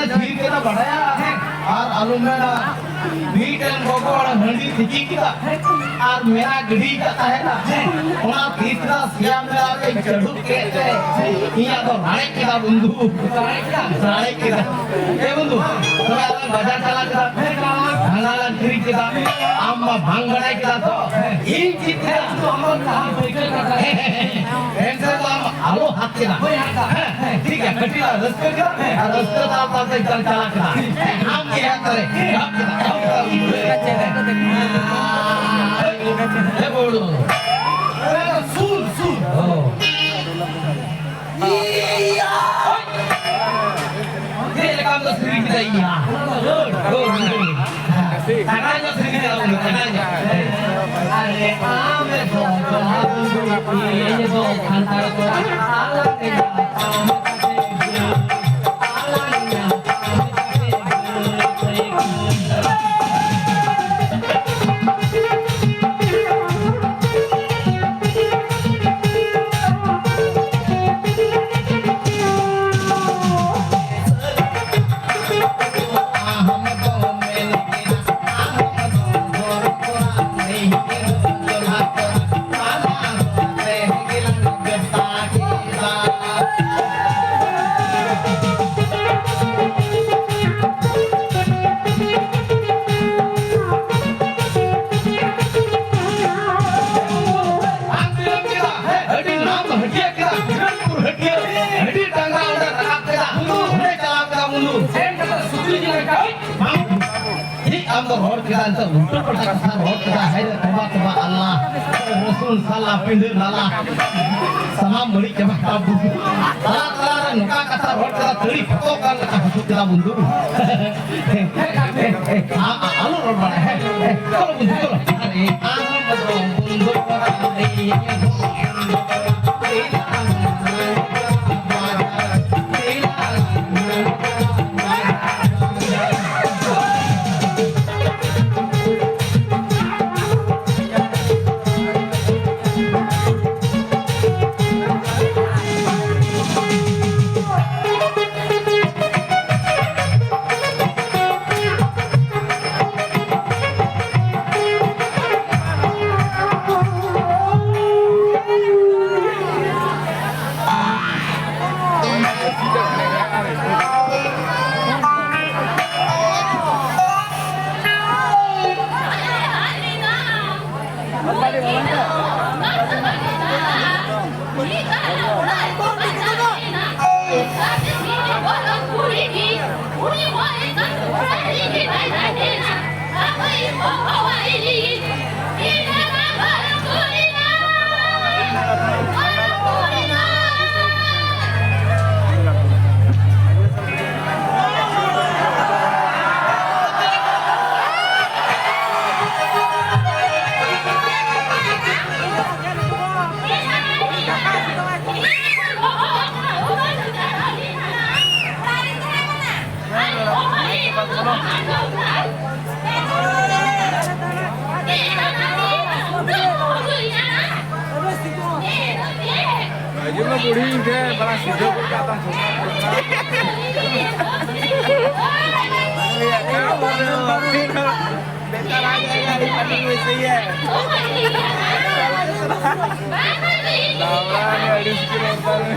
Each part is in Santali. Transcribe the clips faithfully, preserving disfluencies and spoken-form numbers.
ᱛᱷᱤᱨ ᱠᱮᱫᱟ ᱵᱟᱰᱟᱭᱟ᱾ ᱟᱨ ᱟᱞᱚᱢ ᱢᱮᱱᱟ, ᱢᱤᱫᱴᱮᱱ ᱜᱚᱜᱚ ᱦᱚᱲ ᱦᱟᱺᱰᱤ ᱛᱤᱠᱤ ᱠᱮᱫᱟ ᱟᱨ ᱢᱮᱨᱟ ᱜᱤᱰᱤ ᱠᱟᱜ ᱛᱟᱦᱮᱱᱟ᱾ ᱚᱱᱟ ᱛᱤᱥ ᱫᱚ ᱥᱮᱭᱟ ᱢᱮᱨᱟ ᱨᱮ ᱪᱟᱹᱰᱩᱜ ᱠᱮᱫ ᱛᱮ ᱤᱧᱟᱜ ᱫᱚ ᱨᱟᱲᱮᱡ ᱠᱮᱫᱟ ᱵᱚᱱᱫᱷᱩ, ᱨᱟᱲᱮᱡ ᱠᱮᱫᱟ᱾ ᱮ ᱵᱚᱱᱫᱷᱩ, ᱛᱚᱵᱮ ᱟᱞᱟᱝ ᱵᱟᱡᱟᱨ ᱪᱟᱞᱟᱜ ᱠᱟᱱᱟ, ᱦᱟᱱᱟ ᱞᱟᱝ ᱠᱤᱨᱤᱧ ᱠᱮᱫᱟ, ᱟᱢ ᱢᱟ ᱵᱟᱝ ᱵᱟᱲᱟᱭ ᱠᱮᱫᱟ ᱛᱚ, ᱤᱧ ᱪᱮᱫ ᱠᱮᱫᱟ? ᱮᱱᱛᱮ ᱫᱚ ᱟᱢ ᱟᱞᱚ ᱦᱟᱛ ᱠᱮᱫᱟ᱾ ᱦᱮᱸ, ᱦᱮᱸ, ᱴᱷᱤᱠ ᱜᱮᱭᱟ, ᱠᱟᱹᱴᱤᱡ ᱞᱟᱝ ᱨᱟᱹᱥᱠᱟᱹ ᱠᱮᱫᱟ, ᱟᱨ ᱨᱟᱹᱥᱠᱟᱹ ᱛᱟᱞ ᱛᱟᱞ ᱛᱮ ᱪᱟᱞᱟᱜ ᱠᱟᱱᱟ᱾ ᱟᱢ ᱜᱮ ᱦᱟᱛ ᱨᱮ᱾ ᱦᱮᱸ, ᱵᱟᱹᱵᱩ᱾ ᱥᱩᱨ, ᱥᱩᱨ᱾ ᱚ᱾ ᱪᱮᱫ ᱞᱮᱠᱟᱢ ᱫᱚ ᱥᱮᱨᱮᱧ ᱠᱮᱫᱟ ᱭᱟ? ᱛᱟᱜᱲᱟ ᱧᱚᱜ ᱥᱮᱨᱮᱧ ᱠᱮᱫᱟ ᱵᱚᱱ, ᱛᱟᱜᱲᱟ ᱧᱚᱜ᱾ ᱟᱨᱮ ᱟᱢ ᱫᱚ ᱡᱚᱦᱟᱨ ᱤᱧ ᱫᱚ ᱥᱟᱱᱛᱟᱲ ᱠᱚᱲᱟ, ᱟᱞᱟᱝ ᱛᱮ ᱧᱟᱯᱟᱢ ᱠᱟᱛᱮ ᱟᱞᱟᱝ ᱧᱟᱯᱟᱢ ᱠᱟᱛᱮ ᱟᱹᱰᱤ ᱱᱟᱢ ᱦᱟᱹᱴᱤᱭᱟᱹ ᱠᱮᱫᱟ, ᱠᱤᱨᱚᱱᱯᱩᱨ ᱦᱟᱹᱴᱤᱭᱟᱹ, ᱟᱹᱰᱤ ᱰᱟᱝᱨᱟ ᱚᱸᱰᱮ ᱨᱟᱠᱟᱵ ᱠᱮᱫᱟ, ᱚᱸᱰᱮ ᱪᱟᱞᱟᱣ ᱠᱮᱫᱟ ᱵᱚᱱᱫᱷᱩ᱾ ᱥᱮᱱ ᱠᱟᱛᱮ ᱥᱩᱠᱨᱤ ᱡᱤᱞ ᱞᱮᱠᱟ᱾ ᱴᱷᱤᱠ ᱟᱢ ᱫᱚ ᱨᱚᱲ ᱠᱮᱫᱟ, ᱱᱤᱛᱚᱜ ᱩᱞᱴᱟᱹ ᱯᱟᱞᱴᱟ ᱠᱟᱛᱷᱟ ᱨᱚᱲ ᱠᱮᱫᱟ, ᱦᱟᱭ ᱨᱮ ᱛᱚᱵᱟ ᱛᱚᱵᱟ ᱟᱞᱞᱟ, ᱨᱚᱥᱩᱱ ᱥᱟᱞᱟ ᱯᱤᱸᱰᱟᱹ ᱱᱟᱞᱟ, ᱥᱟᱱᱟᱢ ᱵᱟᱹᱲᱤᱡ ᱪᱟᱵᱟ ᱠᱮᱫᱟ ᱵᱚᱱᱫᱷᱩ᱾ ᱛᱟᱞᱟ ᱛᱟᱞᱟ ᱨᱮ ᱱᱚᱝᱠᱟ ᱠᱟᱛᱷᱟ ᱨᱚᱲ ᱠᱮᱫᱟ, ᱛᱟᱹᱲᱤ ᱯᱷᱚᱛᱚᱜ ᱜᱟᱱ ᱞᱮᱠᱟ ᱦᱟᱹᱥᱩ ᱠᱮᱫᱟ ᱵᱚᱱᱫᱷᱩ᱾ ᱟ-, ᱟ-, ᱟᱞᱚ ᱨᱚᱲ ᱵᱟᱲᱟᱭᱟ, ᱦᱮᱸ, ᱦᱮᱸ, ᱪᱚᱞᱚ ᱵᱚᱱᱫᱷᱩ, ᱪᱚᱞᱚ᱾ ᱟᱨᱮ, ᱟᱢ ᱫᱚ ᱵᱚᱱᱫᱷᱩ ᱠᱚᱲᱟ, ᱟᱨᱮ, ᱦᱤᱡᱩᱜ ᱢᱮ ᱵᱩᱲᱦᱤ, ᱤᱧ ᱴᱷᱮᱱ ᱵᱟᱲᱟ ᱥᱤᱫᱷᱟᱹ ᱜᱚᱫ ᱠᱟᱜ ᱛᱟᱢ ᱥᱚᱥᱟ ᱯᱚᱥᱟ᱾ ᱵᱮᱴᱟ ᱨᱟᱡᱽ ᱟᱭᱟ, ᱟᱹᱰᱤ ᱯᱟᱹᱴᱤ ᱠᱚ ᱤᱥᱟᱹᱭᱟ᱾ ᱫᱟᱣᱲᱟ ᱨᱮ ᱟᱹᱰᱤ ᱢᱩᱥᱠᱤᱞ ᱚᱱᱠᱟ ᱨᱮ᱾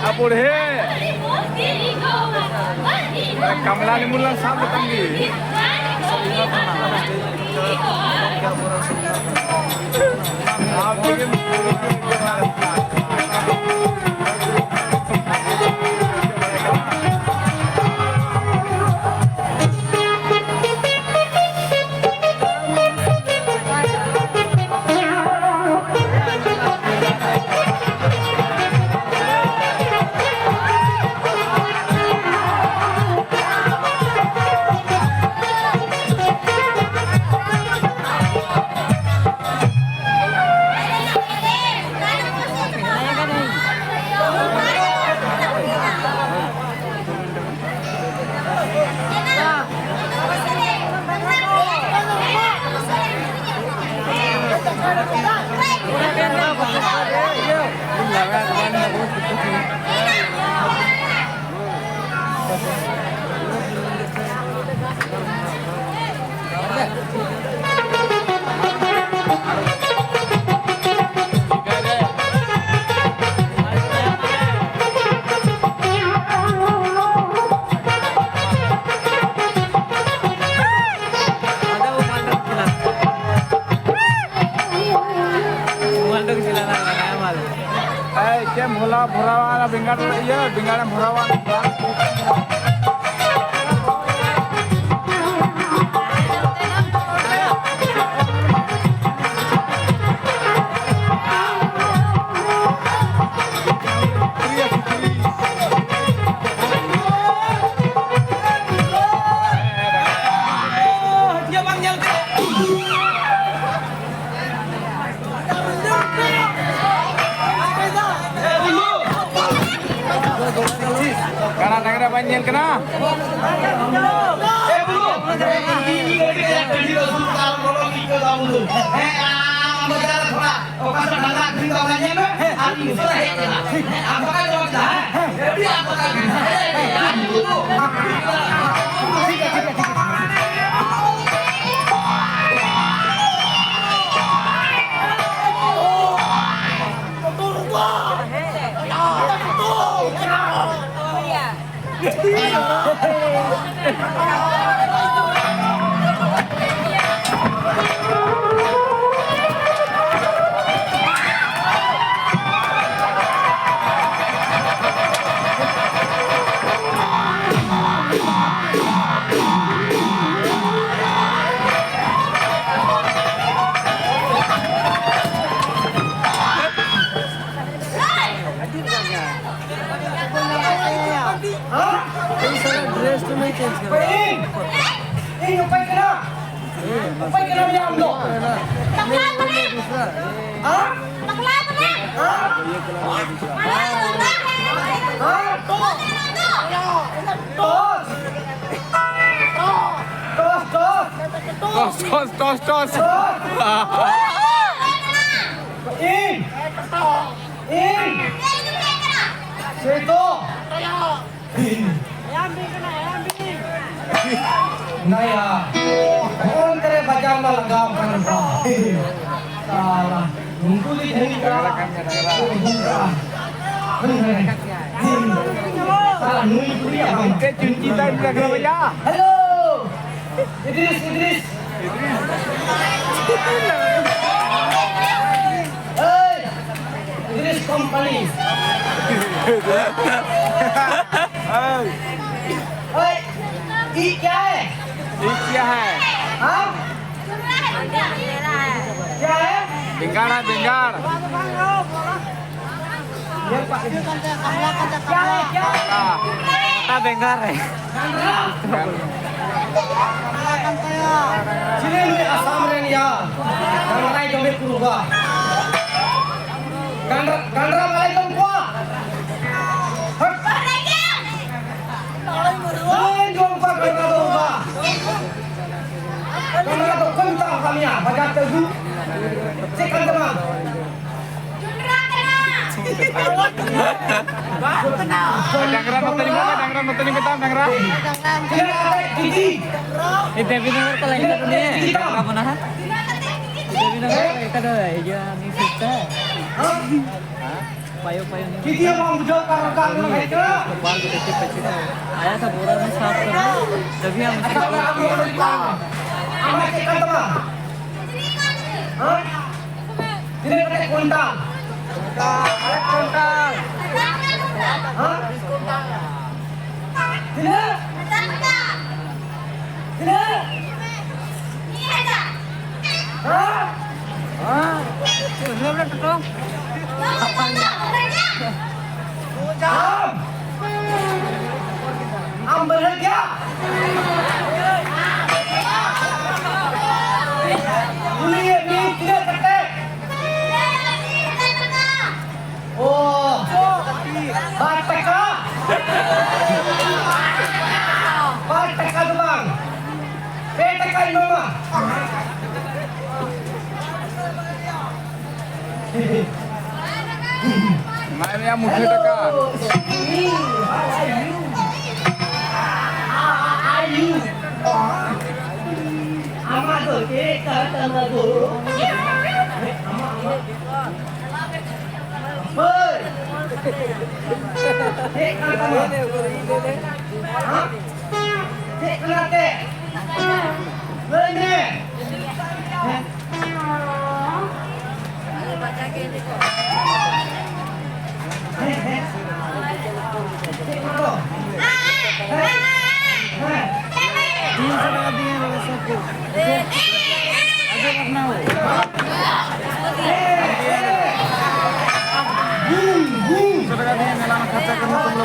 ᱟᱵᱚ ᱰᱷᱮᱨ ᱠᱟᱢᱞᱟ ᱞᱮᱵᱩ ᱞᱟᱝ ᱥᱟᱵ ᱞᱮᱠᱷᱟᱱ ᱜᱮ᱾ ᱵᱮᱸᱜᱟᱲ, ᱤᱭᱟᱹ, ᱵᱮᱸᱜᱟᱲᱮᱢ ᱵᱷᱚᱨᱟᱣᱟ᱾ ᱠᱟᱲᱟ ᱰᱟᱝᱨᱟ ᱵᱟᱹᱧ ᱧᱮᱞ ᱠᱟᱱᱟ᱾ ᱚᱠᱟ ᱥᱮᱫ ᱰᱟᱝᱨᱟ ᱟᱹᱠᱷᱨᱤᱧ ᱫᱚ ᱚᱱᱟ ᱧᱮᱞ ᱢᱮ, ᱟᱨ ᱤᱧ ᱩᱥᱟᱹᱨᱟ ᱦᱮᱡ ᱮᱱᱟ᱾ ᱦᱮᱸ, ᱟᱢ ᱵᱟᱠᱟ ᱡᱚᱢᱟ ᱠᱮᱫᱟ, ᱦᱮᱸ? ᱟᱹᱰᱤ ᱟᱢ ᱵᱟᱠᱟ ᱜᱮ᱾ ᱦᱮᱸ, ᱦᱮᱸ, ᱦᱮᱸ, ᱟᱢ ᱫᱚ᱾ ᱴᱷᱤᱠ ᱜᱮᱭᱟ, ᱴᱷᱤᱠ ᱜᱮᱭᱟ, ᱴᱷᱤᱠ ᱜᱮᱭᱟ᱾ ᱦᱮᱸ? ᱤᱧ ᱥᱟᱞᱟᱜ dress ᱫᱚ ᱢᱮ change ᱠᱟᱫᱟ᱾ ᱤᱧ, ᱤᱧ ᱚᱠᱚᱭ ᱠᱟᱱᱟ? ᱚᱠᱚᱭ ᱠᱟᱱᱟᱢ ᱭᱟ ᱟᱢ ᱫᱚ? ᱦᱮᱸ? ᱦᱮᱸ? ᱦᱮᱸ? ᱴᱚᱥ! ᱴᱚᱥ, ᱴᱚᱥ! ᱴᱚᱥ, ᱴᱚᱥ, ᱴᱚᱥ, ᱴᱚᱥ! ᱤᱧ! ᱤᱧ! ᱥᱮᱛᱚ! ᱱᱟᱭᱟ, ᱚᱱᱛᱮ ᱨᱮ ᱵᱟᱡᱟᱨ ᱢᱟ ᱞᱟᱜᱟᱣ ᱠᱟᱱ ᱵᱟ᱾ ᱥᱟᱞᱟ, ᱩᱱᱠᱩ ᱫᱚ ᱡᱷᱟᱹᱞᱤ ᱠᱟᱜᱼᱟ᱾ ᱥᱟᱞᱟ, ᱱᱩᱭ ᱠᱩᱲᱤᱭᱟᱜ ᱵᱟᱝ᱾ ᱪᱩᱱᱪᱤ ᱛᱟᱭ ᱞᱟᱜᱟᱣ ᱭᱟ᱾ Hello! ᱤᱫᱨᱤᱥ, ᱤᱫᱨᱤᱥ᱾ ᱤᱫᱨᱤᱥ᱾ ᱤᱫᱨᱤᱥ ᱠᱳᱢᱯᱟᱱᱤ᱾ ओए, ये क्या है? ये क्या है? हाँ? क्या है? बेंगाड़ है, बेंगाड़। ये पा-, क्या है, क्या है? हाँ। हाँ, बेंगाड़ है। Sini ni Assam ren ya. Ganrai kami kuruga. Ganra, ganra malai kami kuat. Hei, jom pa kena doba. Kena do kau tak kami ah, baca tezu. Sekan teman. Dangran nonton ni mana? Dangran nonton ni kita, Dangran. Ini Devi Nagar kalau kita tu ni, apa mana? Devi Nagar kita dah, ya ni kita. Payo payo ni. Kita mau muncul karena kamu itu. Kepala kita cepat cepat. Ayah tak borak ni sahab tu. Tapi yang mesti. Amat ikan teman. Hah? Tinaga kata kuntal. Kuntal. Kuntal. Hah? Tinaga. Tinaga. Hah? Hah? Tinaga. Am. Am benar ya? Ini ya, ini tidak ketek. Oh, bateka. Bateka tu bang. Bateka ini mah. Mana yang muka dekat? Hello, Sydney. How are you? How are you? Ama tu, eh, tak, tak, tak, tu. Ama, ama. Hei. Eh, tak, tak, tak. Ha? Eh, kenapa? Hei, ni. Eh. Hei, hei.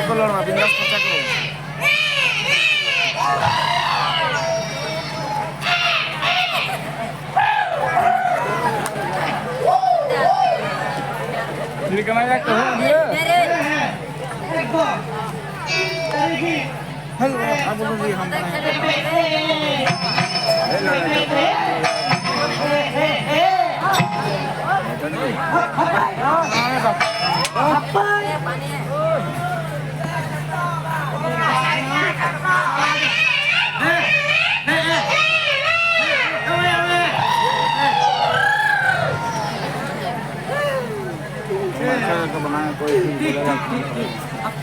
ᱠᱚ ᱨᱚᱲᱟ, ᱵᱤᱱᱫᱟᱥ ᱠᱟᱛᱷᱟ ᱠᱚ ᱨᱚᱲᱟ᱾ ᱪᱮᱫ ᱠᱟᱱᱟ ᱭᱟ ᱠᱚ ᱦᱚᱸ ᱜᱤᱭᱟᱹ? ᱦᱮᱞᱳ, ᱟᱵᱚ ᱫᱚ ᱦᱟᱢ ᱵᱟᱱᱟ᱾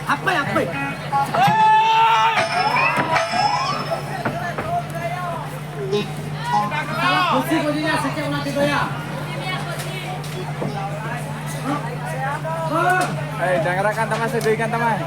ᱦᱟᱯᱮ, ᱦᱟᱯᱮ᱾ ᱠᱷᱩᱥᱤ ᱠᱚ ᱡᱤᱭᱟ ᱥᱮ ᱪᱮᱫ ᱚᱱᱟ ᱛᱮᱫᱚᱭᱟ? ᱮᱭ, ᱰᱟᱝᱨᱟ ᱠᱟᱱ ᱛᱟᱢᱟ ᱥᱮ ᱜᱟᱹᱭ ᱠᱟᱱ ᱛᱟᱢᱟᱭ?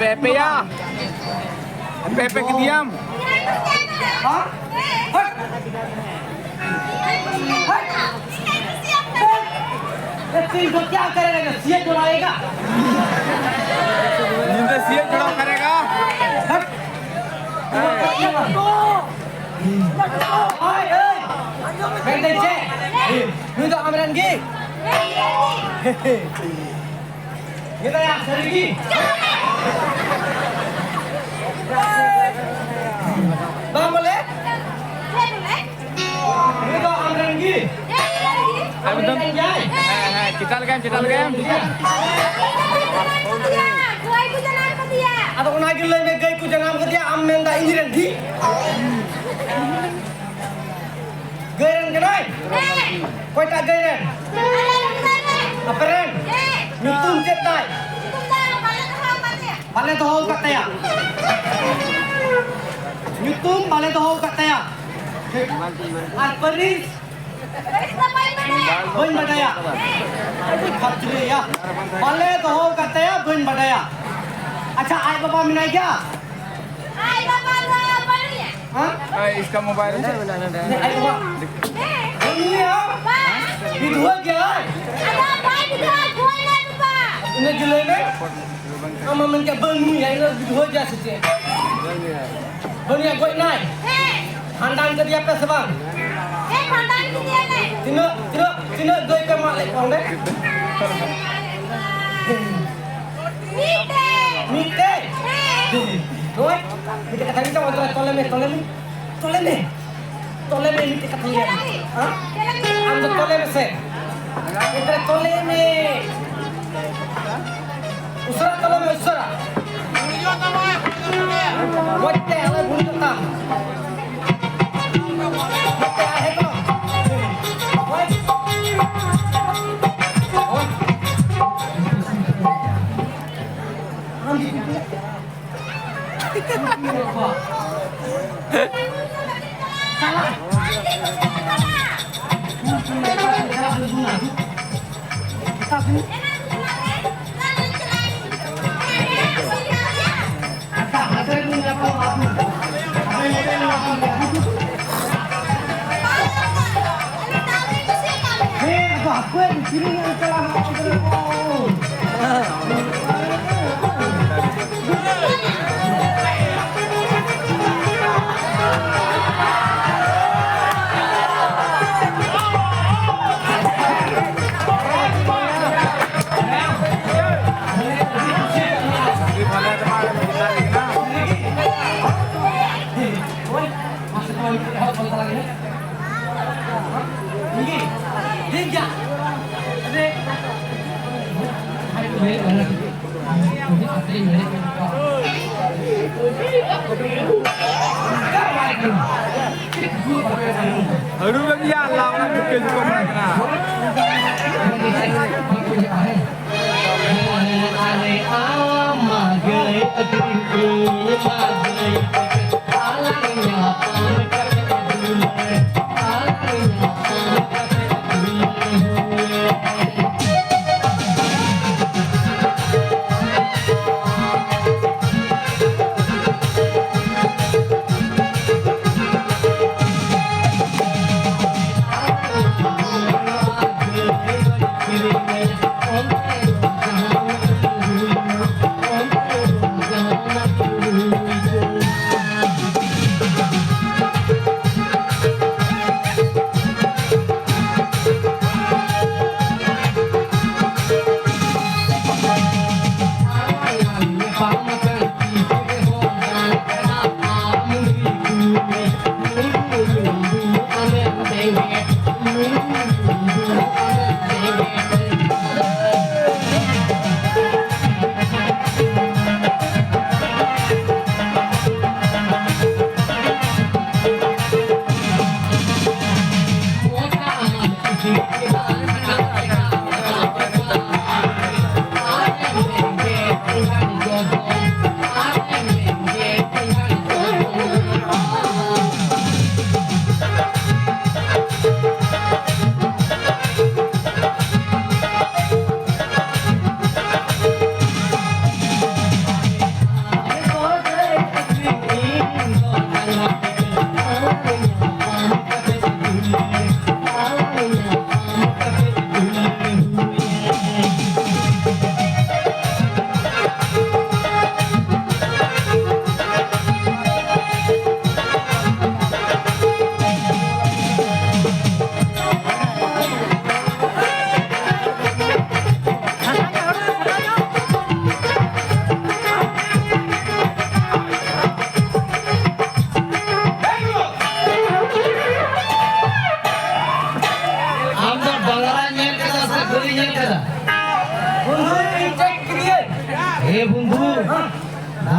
ᱯᱮ ᱯᱮᱭᱟ᱾ ᱯᱮ ᱯᱮ ᱠᱮᱫᱮᱭᱟᱢ᱾ हाँ? हट। हट। ये तीन को क्या करेगा? सीएट बनाएगा? नींद सीएट बड़ा करेगा। हट। ओए, ओए। बैठ जा। ᱱᱩᱭ ᱫᱚ ᱟᱢᱨᱮᱱ ᱜᱮ? ᱢᱮᱛᱟᱭᱟ, ᱥᱟᱹᱨᱤ ᱜᱮ? ᱵᱟᱝ ᱵᱚᱞᱮ? ᱱᱩᱭ ᱫᱚ ᱟᱢᱨᱮᱱ ᱜᱮ? ᱟᱢᱨᱮᱱ ᱠᱟᱱ ᱜᱮᱭᱟᱭ? ᱦᱮᱸ, ᱦᱮᱸ, ᱪᱮᱛᱟᱱ ᱞᱮᱠᱟᱭ ᱮᱢ, ᱪᱮᱛᱟᱱ ᱞᱮᱠᱟᱭ ᱮᱢ᱾ ᱟᱫᱚ ᱚᱱᱟ ᱜᱮ ᱞᱟᱹᱭ ᱢᱮ, ᱜᱟᱹᱭ ᱠᱚ ᱡᱟᱱᱟᱢ ᱠᱮᱫᱮᱭᱟ, ᱟᱢ ᱢᱮᱱᱫᱟ ᱤᱧ ᱨᱮᱱ ᱜᱮ? ᱜᱟᱹᱭ ᱨᱮᱱ ᱠᱟᱱᱟᱭ? ᱦᱮᱸ᱾ ᱚᱠᱚᱭᱴᱟᱜ ᱜᱟᱹᱭ ᱨᱮᱱ? ᱟᱞᱮ ᱨᱮᱱ ᱜᱟᱹᱭ ᱨᱮᱱ᱾ ᱟᱯᱮ ᱨᱮᱱ? ᱦᱮᱸ᱾ ᱧᱩᱛᱩᱢ ᱪᱮᱫ ᱛᱟᱭ? ᱧᱩᱛᱩᱢ ᱫᱚ ᱵᱟᱞᱮ ᱫᱚᱦᱚ ᱟᱠᱟᱫ ᱛᱟᱭᱟ᱾ ᱵᱟᱞᱮ ᱫᱚᱦᱚ ᱟᱠᱟᱫ ᱛᱟᱭᱟ᱾ ᱧᱩᱛᱩᱢ ᱵᱟᱞᱮ ᱫᱚᱦᱚ ᱟᱠᱟᱫ ᱛᱟᱭᱟ᱾ ᱟᱨ ᱯᱟᱹᱨᱤᱥ? ᱯᱟᱹᱨᱤᱥ ᱫᱚ ᱵᱟᱹᱧ ᱵᱟᱰᱟᱭᱟ᱾ ᱵᱟᱹᱧ ᱵᱟᱰᱟᱭᱟ᱾ ᱦᱮᱸ᱾ ᱟᱹᱰᱤ ᱠᱷᱟᱯᱡᱷᱩᱨᱤᱭᱟ᱾ ᱵᱟᱞᱮ ᱫᱚᱦᱚ ᱟᱠᱟᱫ ᱛᱟᱭᱟ, ᱵᱟᱹᱧ ᱵᱟᱰᱟᱭᱟ᱾ ᱟᱪᱪᱷᱟ, ᱟᱡ ᱵᱟᱵᱟ ᱢᱮᱱᱟᱭ ᱜᱮᱭᱟ? ᱟᱡ ᱵᱟᱵᱟ ᱫᱚ ᱵᱟᱹᱱᱩᱭᱟ᱾ ᱦᱮᱸ? ᱦᱮᱸ, ᱤᱥᱠᱟ ᱢᱳᱵᱟᱭᱤᱞ ᱦᱮᱸ, ᱟᱡ ᱵᱟᱵᱟ᱾ ᱦᱮᱸ᱾ ᱵᱟᱹᱱᱩᱭᱟ? ᱵᱟᱝ᱾ ᱵᱤᱫᱷᱩᱣᱟᱹ ᱜᱮᱭᱟᱭ? ᱟᱫᱚ ᱵᱟᱭ ᱵᱤᱫᱷᱩᱣᱟᱹ, ᱜᱚᱡ ᱱᱟᱭ ᱵᱟᱵᱟ᱾ ᱤᱱᱟᱹ ᱜᱮ ᱞᱟᱹᱭ ᱢᱮ᱾ ᱟᱢ ᱢᱟ ᱢᱮᱱ ᱠᱮᱫ ᱵᱟᱹᱱᱩᱭᱟ, ᱤᱱᱟᱹ ᱵᱤᱫᱷᱩᱣᱟᱹ ᱜᱮᱭᱟ ᱥᱮ ᱪᱮᱫ? ᱵᱟᱹᱱᱩᱭᱟ, ᱜᱚᱡ ᱱᱟᱭ? ᱦᱮᱸ᱾ ᱵᱷᱟᱸᱰᱟᱱ ᱠᱮᱫᱮᱭᱟ ᱯᱮ ᱥᱮ ᱵᱟᱝ? ᱦᱮᱸ, ᱵᱷᱟᱸᱰᱟᱱ ᱠᱮᱫᱮᱭᱟᱞᱮ᱾ ᱛᱤᱱᱟᱹᱜ, ᱛᱤᱱᱟᱹᱜ, ᱛᱤᱱᱟᱹᱜ ᱜᱟᱹᱭ ᱯᱮ ᱢᱟᱜ ᱞᱮᱫ ᱠᱚᱣᱟ ᱚᱸᱰᱮ? ᱢᱤᱫᱴᱮᱡ᱾ ᱢᱤᱫᱴᱮᱡ? ᱦᱮᱸ᱾ ᱱᱚᱜᱼᱚᱭ, ᱢᱤᱫᱴᱮᱡ ᱠᱟᱛᱷᱟ ᱢᱮᱛᱟᱢᱟ, ᱛᱚᱞᱮ ᱢᱮ, ᱛᱚᱞᱮ ᱢᱮ, ᱛᱚᱞᱮ ᱢᱮ, ᱛᱚᱞᱮ ᱢᱮ, ᱢᱤᱫᱴᱮᱡ ᱠᱟᱛᱷᱟ ᱞᱟᱹᱭ ᱢᱮ᱾ ᱦᱮᱸ? ᱟᱢ ᱫᱚ ᱛᱚᱞᱮ ᱢᱮᱥᱮ᱾ ᱜᱤᱫᱽᱨᱟᱹ ᱛᱚᱞᱮ ᱢᱮ᱾ ᱩᱥᱟᱹᱨᱟ ᱛᱚᱞᱮ ᱢᱮ, ᱩᱥᱟᱹᱨᱟ᱾ ᱢᱚᱡᱽ ᱛᱮ, ᱟᱞᱚᱭ ᱵᱷᱩᱲᱤ ᱛᱟᱢ᱾ ᱢᱚᱡᱽ ᱛᱮ, ᱦᱮᱸ ᱛᱚ᱾ ᱢᱚᱡᱽ᱾ ᱢᱚᱡᱽ᱾ ᱟᱯᱮ ᱠᱤᱨᱤᱧ ᱟᱹᱜᱩ ᱠᱟᱜᱼᱟ ᱦᱟᱸᱜ ᱜᱤᱫᱽᱨᱟᱹ ᱠᱚ᱾ ᱦᱟᱹᱲᱩ ᱵᱮᱱ ᱭᱟ, ᱞᱟᱣᱲᱟ ᱠᱚ ᱠᱮᱡᱩ ᱠᱚ ᱢᱮᱱᱟᱜ ᱠᱟᱱᱟ᱾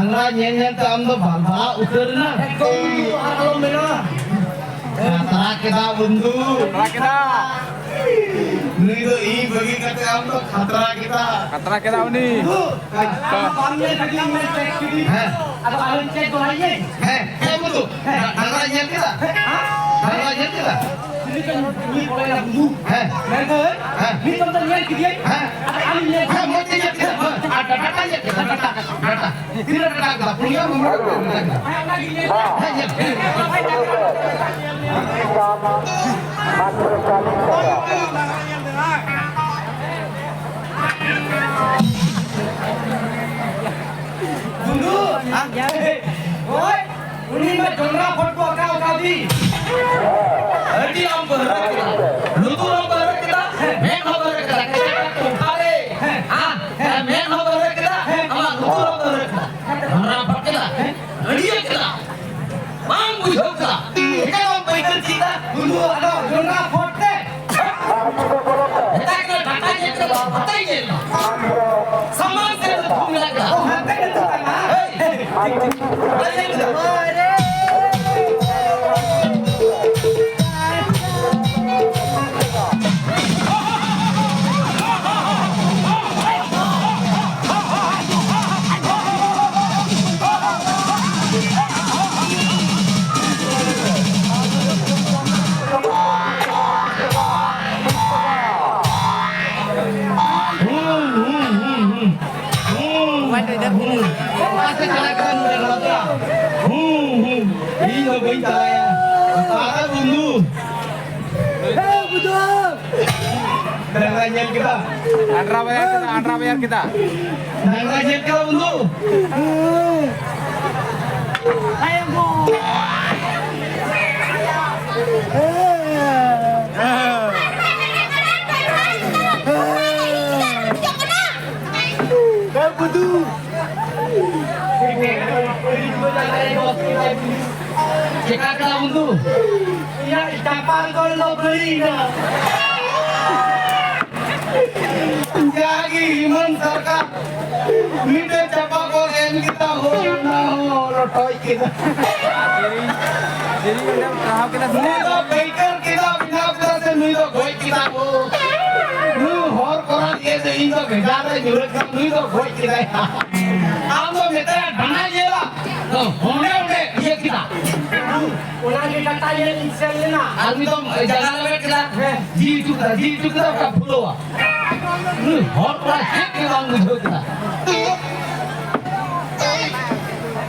ᱰᱟᱝᱨᱟ ᱧᱮᱞ ᱧᱮᱞ ᱛᱮ ᱟᱢ ᱫᱚ ᱵᱟᱞᱵᱟᱞᱟ ᱩᱛᱟᱹᱨ ᱮᱱᱟ᱾ ᱮᱠᱫᱚᱢ ᱵᱚᱱᱫᱷᱩ, ᱟᱨ ᱟᱞᱚᱢ ᱢᱮᱱᱟ᱾ ᱠᱷᱟᱛᱨᱟ ᱠᱮᱫᱟ ᱵᱚᱱᱫᱷᱩ᱾ ᱠᱷᱟᱛᱨᱟ ᱠᱮᱫᱟ᱾ ᱱᱩᱭ ᱫᱚ ᱤᱧ ᱵᱟᱹᱜᱤ ᱠᱟᱛᱮ ᱟᱢ ᱫᱚ ᱠᱷᱟᱛᱨᱟ ᱠᱮᱫᱟ᱾ ᱠᱷᱟᱛᱨᱟ ᱠᱮᱫᱟ ᱩᱱᱤ᱾ ᱵᱚᱱᱫᱷᱩ, ᱟᱢ ᱵᱟᱢ ᱧᱮᱞ ᱠᱮᱫᱤᱧ, ᱤᱧ ᱧᱮᱞ ᱪᱮᱫ ᱠᱮᱫᱤᱧ᱾ ᱦᱮᱸ᱾ ᱟᱫᱚ ᱟᱞᱚᱧ ᱪᱮᱫ ᱫᱚᱦᱲᱟᱭᱟᱹᱧ᱾ ᱦᱮᱸ, ᱦᱮᱸ ᱵᱚᱱᱫᱷᱩ᱾ ᱦᱮᱸ᱾ ᱰᱟᱝᱨᱟ ᱧᱮᱞ ᱠᱮᱫᱟ? ᱦᱮᱸ? ᱰᱟᱝᱨᱟ ᱧᱮᱞ ᱠᱮᱫᱟ? ᱩᱱᱤ ᱫᱚ ᱢᱤᱫ ᱯᱚᱲᱟᱭᱟ ᱵᱚᱱᱫᱷᱩ᱾ ᱦᱮᱸ᱾ ᱢᱮᱱᱫᱟᱹᱧ, ᱦᱮᱸ᱾ ᱢᱤᱫ ᱫᱚᱢ ᱫᱚ ᱧᱮᱞ ᱠᱮᱫᱤᱭᱟᱹᱧ᱾ ᱦᱮᱸ᱾ ᱟᱫᱚ ᱟᱞᱚᱧ ᱧᱮᱞ ᱦᱮᱸ, ᱢᱚᱡᱽ ᱛᱮ ᱧᱮᱞ ᱠᱮᱫᱟ᱾ ᱦᱮᱸ, ᱟᱨ ᱰᱟᱴᱟ ᱧᱮᱞ ᱠᱮᱫᱟ, ᱰᱟᱴᱟ, ᱰᱟᱴᱟ᱾ ᱛᱤᱱᱟᱹᱜ ᱴᱟᱠᱟ ᱠᱮᱫᱟ? ᱯᱩᱱᱭᱟᱹ ᱢᱚᱬᱮ ᱴᱟᱠᱟ ᱠᱮᱫᱟ᱾ ᱦᱮᱸ, ᱚᱱᱟᱜᱤᱧ ᱞᱟᱹᱭ ᱮᱫᱟ᱾ ᱦᱮᱸ, ᱧᱮᱞ᱾ ᱵᱚᱱᱫᱷᱩ, ᱦᱮᱸ? ᱳᱭ, ᱩᱱᱤ ᱢᱟ ᱡᱚᱱᱰᱨᱟ ᱯᱷᱚᱴ ᱠᱚ ᱟᱸᱠᱟᱣ ᱠᱟᱣᱫᱤ᱾ ᱟᱹᱰᱤ ᱟᱢ ᱵᱟᱹᱨᱟᱹ ᱠᱮᱫᱟ᱾ ᱞᱩᱛᱩᱨ ᱦᱚᱸ ᱵᱟᱹᱨᱟᱹ ᱠᱮᱫᱟ, ᱢᱮᱫ ᱦᱚᱸ ᱵᱟᱹᱨᱟᱹ ᱠᱮᱫᱟ᱾ ᱦᱮᱸ, ᱢᱮᱫ ᱦᱚᱸ ᱵᱟᱹᱨᱟᱹ ᱠᱮᱫᱟ, ᱟᱢᱟᱜ ᱞᱩᱛᱩᱨ ᱦᱚᱸ ᱵᱟᱹᱨᱟᱹ ᱠᱮᱫᱟ᱾ ᱡᱚᱱᱰᱨᱟ ᱯᱷᱚᱴ ᱠᱮᱫᱟ, ᱟᱹᱰᱤᱭᱟᱹ ᱠᱮᱫᱟ᱾ ᱵᱟᱝ ᱵᱩᱡᱷᱟᱹᱣ ᱠᱟᱱᱟ᱾ ᱮᱠᱟᱞ ᱵᱟᱹᱭᱠᱟᱹᱨ ᱪᱮᱫ ᱫᱟ? ᱵᱚᱱᱫᱷᱩ, ᱟᱫᱚ ᱡᱚᱱᱰᱨᱟ ᱯᱷᱚᱴ ᱛᱮ᱾ ᱢᱮᱛᱟᱭ ᱠᱟᱱᱟ, ᱰᱟᱴᱟ ᱧᱮᱞ ᱠᱟᱛᱮ ᱵᱟᱛᱟᱭ ᱧᱮᱞ ᱫᱟ᱾ ᱥᱟᱢᱟᱝ ᱥᱮᱫ ᱫᱚ ᱛᱷᱩᱢ ᱢᱮᱱᱟᱜ ᱠᱟᱫᱟ᱾ ᱚ, ᱦᱟᱱᱛᱮ ᱜᱮ ᱛᱷᱩᱢ ᱠᱟᱱᱟ᱾ ᱦᱮᱸ, ᱴᱷᱤᱠ, ᱴᱷᱤᱠ᱾ ᱵᱟᱭ ᱧᱮᱞ ᱠᱟᱫᱟ᱾ ᱦᱩᱸ, ᱦᱩᱸ, ᱦᱩᱸ, ᱦᱩᱸ᱾ ᱦᱩᱸ, ᱦᱩᱸ᱾ ᱚᱠᱟ ᱥᱮᱫ ᱪᱟᱞᱟᱜ ᱠᱟᱱᱟ ᱱᱚᱰᱮ ᱱᱚᱣᱟ ᱫᱚ? ᱦᱩᱸ, ᱦᱩᱸ᱾ ᱤᱧ ᱫᱚ ᱵᱟᱹᱧ ᱪᱟᱞᱟᱜᱼᱟ᱾ ᱚᱠᱟᱨᱮ ᱵᱚᱱᱫᱷᱩ? ᱦᱮᱸ, ᱵᱩᱡᱷᱟᱹᱣ᱾ ᱰᱟᱝᱨᱟ ᱧᱮᱞ ᱠᱮᱫᱟ? ᱟᱱᱰᱨᱟ ᱵᱟᱭᱟᱨ ᱠᱮᱫᱟ, ᱟᱱᱰᱨᱟ ᱵᱟᱭᱟᱨ ᱠᱮᱫᱟ᱾ ᱰᱟᱝᱨᱟ ᱧᱮᱞ ᱠᱮᱫᱟ ᱵᱚᱱᱫᱷᱩ? ᱛᱟᱭᱚᱢ ᱫᱚ᱾ ᱮ ᱵᱩᱫᱷᱩ᱾ ᱪᱮᱠᱟ ᱠᱮᱫᱟ ᱵᱚᱱᱫᱷᱩ? ᱤᱧᱟᱜ ᱪᱟᱯᱟᱫ ᱠᱚᱨᱮ ᱫᱚ ᱵᱟᱹᱲᱤᱡ ᱮᱱᱟ᱾ ᱡᱟᱜᱮ ᱦᱤᱢᱚᱱ ᱥᱚᱨᱠᱟᱨ ᱢᱤᱫᱴᱮᱡ ᱪᱟᱯᱟ ᱠᱚᱞ ᱮᱢ ᱠᱮᱫᱟ, ᱦᱳ, ᱚᱱᱟ ᱦᱚᱸ ᱞᱚᱴᱚᱡ ᱠᱮᱫᱟ᱾ ᱫᱮᱨᱤᱧ, ᱫᱮᱨᱤᱧ ᱚᱸᱰᱮᱢ ᱴᱟᱲᱦᱟᱣ ᱠᱮᱫᱟ ᱥᱮ? ᱱᱩᱭ ᱫᱚ ᱯᱟᱹᱭᱠᱟᱹᱨ ᱠᱮᱫᱟ, ᱵᱮᱱᱟᱣ ᱠᱮᱫᱟ ᱥᱮ ᱱᱩᱭ ᱫᱚ ᱜᱚᱡ ᱠᱮᱫᱟ ᱠᱚ? ᱱᱩᱭ ᱦᱚᱨ ᱠᱚᱨᱟᱣ ᱤᱭᱟᱹ ᱥᱮ ᱤᱧ ᱫᱚ ᱵᱷᱮᱡᱟᱨ ᱨᱮ ᱧᱩᱨᱦᱟᱹ ᱠᱮᱫᱟ, ᱱᱩᱭ ᱫᱚ ᱜᱚᱡ ᱠᱮᱫᱟᱭ᱾ ᱟᱢ ᱫᱚ ᱢᱮᱛᱟᱭᱟ ᱰᱟᱸᱰᱟ ᱧᱮᱞᱟ, ᱚᱸᱰᱮ ᱚᱸᱰᱮ ᱤᱭᱟᱹ ᱠᱮᱫᱟ᱾ ᱚᱱᱟ ᱜᱮ ᱰᱟᱸᱰᱟ ᱧᱮᱞ ᱤᱧ ᱥᱮᱱ ᱞᱮᱱᱟ᱾ ᱟᱨ ᱢᱤᱫ ᱫᱚᱢ ᱡᱟᱸᱜᱟ ᱞᱮᱵᱮᱫ ᱠᱮᱫᱟ, ᱦᱮᱸ᱾ ᱡᱤᱣᱤ ᱪᱩᱠᱫᱟ, ᱡᱤᱣᱤ ᱪᱩᱠᱫᱟ, ᱚᱠᱟ ᱯᱷᱩᱞᱟᱹᱣᱟ᱾ ᱱᱩᱭ ᱦᱚᱲ ᱠᱚᱲᱟ ᱪᱮᱫ ᱜᱮ ᱵᱟᱝ ᱵᱩᱡᱷᱟᱹᱣ ᱠᱮᱫᱟ᱾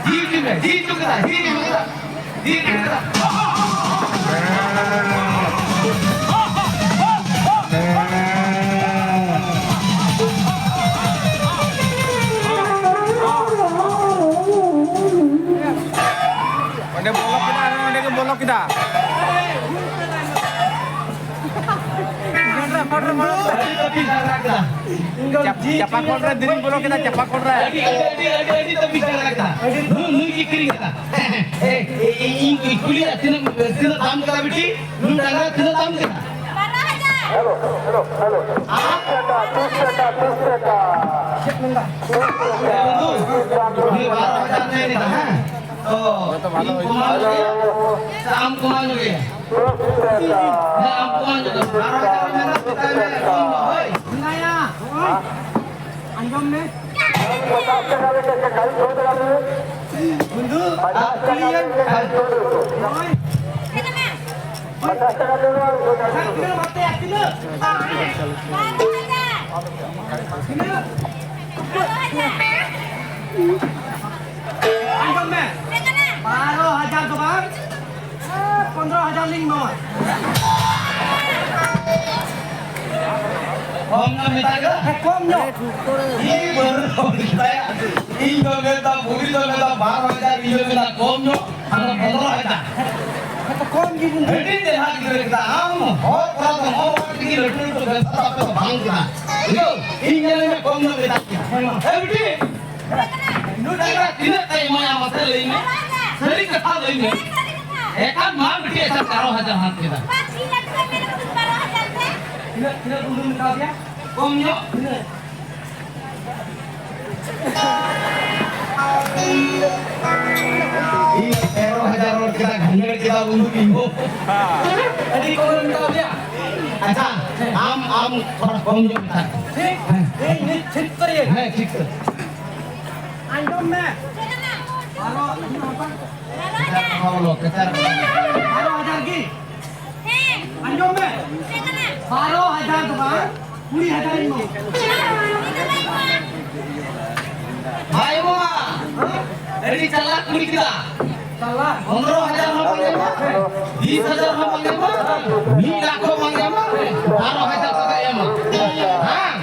ᱡᱤᱣᱤ ᱪᱩᱠᱫᱟ, ᱡᱤᱣᱤ ᱪᱩᱠᱫᱟ, ᱡᱤᱣᱤ ᱪᱩᱠᱫᱟ᱾ ᱚᱸᱰᱮ ᱵᱚᱞᱚ ᱠᱮᱫᱟ, ᱟᱨ ᱚᱸᱰᱮ ᱜᱮ ᱵᱚᱞᱚ ᱠᱮᱫᱟ᱾ ᱪᱟᱯ-, ᱪᱟᱯᱟ ᱠᱚᱞ ᱨᱮ ᱫᱤᱱᱤᱧ ᱵᱚᱞᱚ ᱠᱮᱫᱟ, ᱪᱟᱯᱟ ᱠᱚᱞ ᱨᱮ᱾ ᱟᱹᱰᱤ, ᱟᱹᱰᱤ, ᱟᱹᱰᱤ, ᱟᱹᱰᱤ ᱛᱟᱹᱯᱤᱥ ᱡᱟᱭᱜᱟ ᱠᱮᱫᱟ᱾ ᱱᱩᱭ, ᱱᱩᱭ ᱜᱮ ᱠᱤᱨᱤᱧ ᱠᱮᱫᱟ᱾ ᱮ, ᱮ, ᱤᱧ, ᱤᱧ ᱠᱩᱞᱤᱭᱟ, ᱛᱤᱱᱟᱹᱜ, ᱛᱤᱱᱟᱹᱜ ᱫᱟᱢ ᱠᱮᱫᱟ ᱵᱤᱴᱤ? ᱱᱩᱭ ᱰᱟᱝᱨᱟ ᱛᱤᱱᱟᱹᱜ ᱫᱟᱢ ᱠᱮᱫᱟ? ᱵᱟᱨᱚ ᱦᱟᱡᱟᱨ᱾ Hello, hello, hello. ᱟᱢ? ᱛᱤᱥ ᱴᱟᱠᱟ, ᱛᱤᱥ ᱴᱟᱠᱟ? ᱪᱮᱫ ᱢᱮᱱᱫᱟ? ᱛᱤᱥ ᱴᱟᱠᱟ? ᱩᱱᱤ ᱵᱟᱨᱚ ᱦᱟᱡᱟᱨ ᱢᱮᱱ ᱮᱫᱟ, ᱦᱮᱸ? ᱛᱚ, ᱤᱧ ᱠᱚᱢᱟᱣ ᱧᱚᱜᱮᱭᱟ? ᱥᱮ ᱟᱢ ᱠᱚᱢᱟᱣ ᱧᱚᱜᱮᱭᱟ? ᱦᱮᱸ, ᱟᱢ ᱠᱚᱢᱟᱣ ᱧᱚᱜᱮᱭᱟ᱾ ᱵᱟᱨᱚ ᱦᱟᱡᱟᱨ ᱢᱮᱱᱫᱟ, ᱢᱮᱛᱟᱭ ᱢᱮ, ᱠᱚᱢ ᱧᱚᱜ, ᱦᱳᱭ᱾ ᱢᱮᱱᱟᱭᱟ, ᱦᱳᱭ᱾ ᱟᱸᱡᱚᱢ ᱢᱮ᱾ ᱵᱚᱱᱫᱷᱩ, ᱟᱨ ᱠᱩᱞᱤᱭᱮᱢ᱾ ᱦᱳᱭ᱾ ᱯᱚᱧᱪᱟᱥ ᱴᱟᱠᱟ ᱫᱮᱵᱚ ᱟᱨ ᱫᱩ ᱴᱟᱠᱟ᱾ ᱦᱮᱸ, ᱛᱤᱱᱟᱹᱜ ᱮᱢ ᱦᱟᱛᱟᱭᱟ, ᱛᱤᱱᱟᱹᱜ? ᱛᱤᱱᱟᱹᱜ? ᱟᱸᱡᱚᱢ ᱢᱮ᱾ ᱵᱟᱨᱚ ᱦᱟᱡᱟᱨ ᱫᱚ ᱵᱟᱝ, ᱯᱚᱱᱫᱽᱨᱚ ᱦᱟᱡᱟᱨ ᱞᱤᱧ ᱮᱢᱟᱢᱟ᱾ ᱠᱚᱢ ᱧᱚᱜ ᱢᱮᱛᱟᱭ ᱠᱟᱱᱟ? ᱦᱮᱸ, ᱠᱚᱢ ᱧᱚᱜ᱾ ᱤᱧ ᱵᱟᱹᱨᱩ ᱢᱮᱛᱟᱭᱟ᱾ ᱤᱧ ᱫᱚ ᱢᱮᱱᱫᱟ, ᱵᱩᱲᱦᱤ ᱫᱚ ᱢᱮᱱᱫᱟ ᱵᱟᱨᱚ ᱦᱟᱡᱟᱨ, ᱤᱧ ᱫᱚ ᱢᱮᱱᱫᱟ ᱠᱚᱢ ᱧᱚᱜ᱾ ᱟᱫᱚ ᱯᱚᱱᱨᱚ ᱦᱟᱡᱟᱨ᱾ ᱦᱮᱸ, ᱛᱚ ᱠᱚᱢ ᱜᱮ ᱵᱚᱱᱫᱷᱩ᱾ ᱟᱹᱰᱤ ᱰᱮᱦᱟ ᱜᱤᱫᱽᱨᱟᱹ ᱠᱟᱱᱟ᱾ ᱟᱢ ᱦᱚᱲ ᱠᱚᱲᱟ ᱫᱚ ᱱᱚᱜᱼᱚ ᱱᱚᱣᱟ ᱛᱮᱜᱮ ᱞᱟᱹᱴᱩ ᱞᱟᱹᱴᱩ ᱵᱮᱵᱽᱥᱟ ᱛᱟᱯᱮ ᱫᱚ ᱵᱟᱝ ᱠᱟᱱᱟ᱾ ᱵᱩᱡᱷᱟᱹᱣ? ᱤᱧ ᱧᱮᱞᱮ ᱢᱮ, ᱠᱚᱢ ᱧᱚᱜ ᱢᱮᱛᱟᱫ ᱢᱮᱭᱟ᱾ ᱦᱮᱸ, ᱢᱟ᱾ ᱮ ᱵᱤᱴᱤ, ᱱᱩᱭ ᱰᱟᱝᱨᱟ ᱛᱤᱱᱟᱹᱜ ᱛᱮ ᱮᱢᱟᱭᱟ ᱢᱟᱥᱮ ᱞᱟᱹᱭ ᱢᱮ᱾ ᱥᱟᱹᱨᱤ ᱠᱟᱛᱷᱟ ᱞᱟᱹᱭ ᱢᱮ᱾ ᱮᱠᱟᱞ ᱢᱟ ᱵᱤᱴᱤ, ᱮᱠᱟᱞ ᱵᱟᱨᱚ ᱦᱟᱡᱟᱨ ᱦᱟᱛ ᱠᱮᱫᱟ᱾ ᱛᱤᱱᱟᱹᱜ, ᱛᱤᱱᱟᱹᱜ ᱵᱚᱱᱫᱷᱩᱢ ᱢᱮᱛᱟ ᱫᱮᱭᱟ? ᱠᱚᱢ ᱧᱚᱜ? ᱛᱤᱱᱟᱹᱜ? ᱤᱧ ᱛᱮᱨᱚ ᱦᱟᱡᱟᱨ ᱨᱚᱲ ᱠᱮᱫᱟ, ᱜᱷᱟᱸᱜᱟᱹᱲ ᱠᱮᱫᱟ ᱵᱚᱱᱫᱷᱩ ᱤᱧ ᱦᱚᱸ᱾ ᱟᱹᱰᱤ ᱠᱚᱢ ᱮᱢ ᱢᱮᱛᱟ ᱫᱮᱭᱟ᱾ ᱟᱪᱪᱷᱟ, ᱟᱢ, ᱟᱢ ᱛᱷᱚᱲᱟ ᱠᱚᱢ ᱧᱚᱜ ᱢᱮᱛᱟ᱾ ᱴᱷᱤᱠ? ᱦᱮᱸ᱾ ᱤᱧ ᱱᱤᱛ ᱴᱷᱤᱠ ᱩᱛᱟᱹᱨ ᱤᱭᱟᱹ᱾ ᱦᱮᱸ, ᱴᱷᱤᱠ ᱩᱛᱟᱹᱨ᱾ ᱟᱸᱡᱚᱢ ᱢᱮ᱾ ᱟᱨᱚ ᱵᱟᱨᱚ ᱦᱟᱡᱟᱨ ᱜᱮ᱾ ᱟᱸᱡᱚᱢ ᱢᱮ᱾ ᱵᱟᱨᱚ ᱦᱟᱡᱟᱨ ᱫᱚ ᱵᱟᱝ, ᱠᱩᱲᱤ ᱦᱟᱡᱟᱨ ᱤᱧ ᱮᱢᱟᱢᱟ᱾ ᱵᱟᱭ ᱮᱢᱚᱜᱼᱟ᱾ ᱟᱹᱰᱤ ᱪᱟᱞᱟᱠ ᱠᱩᱲᱤ ᱠᱮᱫᱟ᱾ ᱪᱟᱞᱟᱠ᱾ ᱯᱚᱱᱨᱚ ᱦᱟᱡᱟᱨ ᱦᱚᱸ ᱵᱟᱝ ᱮᱢᱟ, ᱵᱤᱥ ᱦᱟᱡᱟᱨ ᱦᱚᱸ ᱵᱟᱝ ᱮᱢᱟ, ᱢᱤᱫ ᱞᱟᱠᱷ ᱦᱚᱸ ᱵᱟᱝ ᱮᱢᱟ, ᱵᱟᱨᱚ ᱦᱟᱡᱟᱨ ᱴᱟᱠᱟ ᱮᱢᱟ᱾ ᱦᱮᱸ?